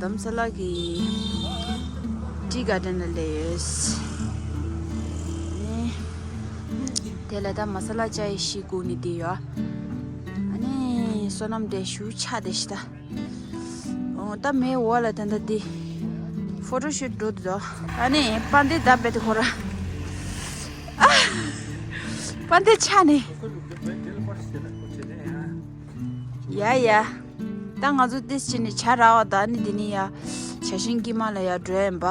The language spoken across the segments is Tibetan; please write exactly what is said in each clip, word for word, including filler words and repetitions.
དྷ་རམ་ས་ལ་གི་ཊི་གར་ཌེན་ལ་སླེབས་ཡོད། ཨ་ནི་དེ་ལ་ད་མ་ས་ལ་ཅའི་ཞིག་སྒུག་ནས་བསྡད་ཡོད། ཨ་ནི་བསོད་ནམས་དེ་ཞུ་ཆ་དེ་ཤི་ད། ཨོ་ད་མེ་འོ་ལ་ད་ད་འདི་ཕོ་ཊོ་ཤུཊ་འགྲོ་འདུག་ཨ་ནི་པན་ཏེ་ད་བེད་ཁོ་ར། ཨ། པན་ཏེ་ཆ་ནས། ཡ་ཡ། ད་ང་ཚོ་ཏིས་ཅི་ནི་ཆ་ར་བ་ད་ནི་འདི་ནི་ཡ། བྱ་ཤིང་དཀྱིལ་མ་ལ་ཡ་འགྲོ་ཡིན་པ།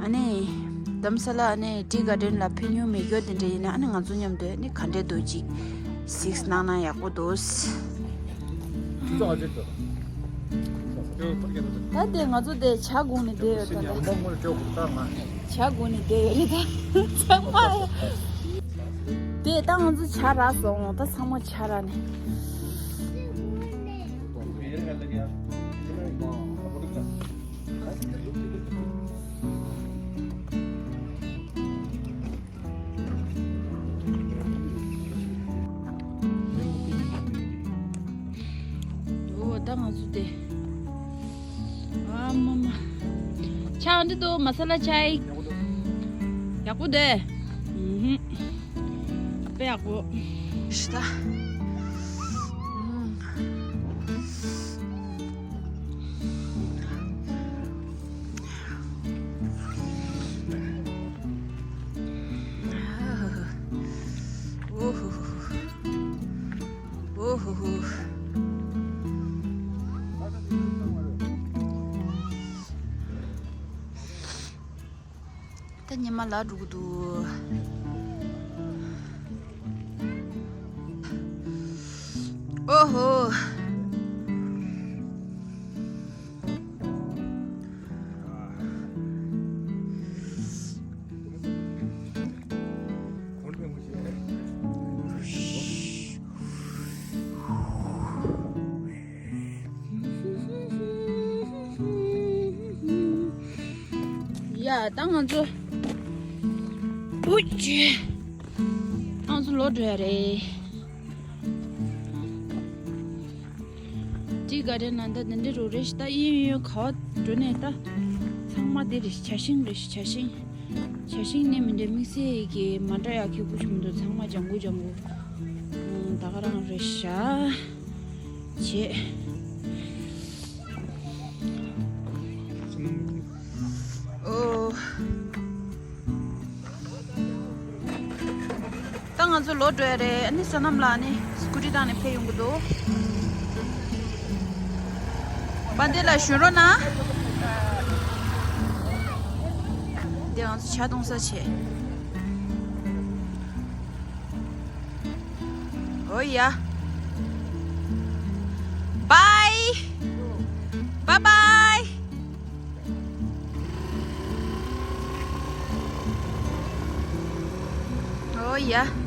ཨ་ནི། དྷ་རམ་ས་ལ་ཨ་ནི་ཊི་གར་ཌེན་ལ་ཕེབས་མྱོང་མེད་རྒྱུ་དེ་འདྲ་ཡིན་ན་ཨ་ནི་ང་ཚོ་མཉམ་དུ་ཨ་ནི་ག་འདྲས་འདུག་ཅིག་གཟིགས་གནང་ན་ཡག་པོ་འདུག་ད་དེ་ང་ཚོ་དེ་བྱ་སྒུག་ནས་བསྡད་ཡོད་ད་ལ། བྱ་སྒུག་ནས་བསྡད་ཡོད་རེད་ད། ཚང་མ་ཡ། དེ་ད་ང་ཚོ་བྱ་རག་སོང་ད་ཚང་མ་བྱ་རག་ནས། འོ་ད་ང་ཚོ་དེ། ཨ་མ་མ། ཆ་འདི་དུ་མ་ས་ལ་ཆ་ཡིག་ཡག་པོ་དེ། ཨུ་ཧུམ། དཔེ་ཡག་པོ། ཤི་ད། ཨུ་ཧུ་ཧུ། ཨོ་ཧོ་ཧོ། ད་ཉི་མ་ལ་འགྲོ་གི་འདུག་ཨོ་ཧོ། ཡ་ད་ང་ཚོ་ཨུ་ཅེ་ང་ཚོ་ལོག་འགྲོ་ཡ་རེད། ཊི་གར་ཌེན་ནང་ད་འདི་འདྲ་རུ་རེད་ཤི་ད། གཡས་གཡོན་ག་བ་འགྲོ་ནས་ད་ཚང་མ་འདི་རེད་ཤི། བྱ་ཤིང་རེད་ཤི། བྱ་ཤིང་། བྱ་ཤིང་ནི་མི་འདྲ་དམིགས་བསལ་གྱི་མ་འདྲ་ཡག་ཁྱད་ཁུ་ཆུང་དུ་ཚང་མ་ལྗང་གུ་ལྗང་གུ། ད་ག་རང་རེད་ཤག་བྱེད། ཨོ། ད་ང་ཚོ་ལོག་འགྲོ་ཡ་རེད། ཨ་ནི་བསོད་ནམས་ལགས་ནི་སྐུ་ཊི་བཏང་ནས་ཕེབས་ཡོང་གི་འདུག་པན་ཏེ་ལགས་ཞོན་རོགས་གནང་། འདི་ང་ཚོ་ཇ་འཐུང་ས་བྱེད། ཨོ་ཡ། Bye. Bye bye. ཨོ་ཡ།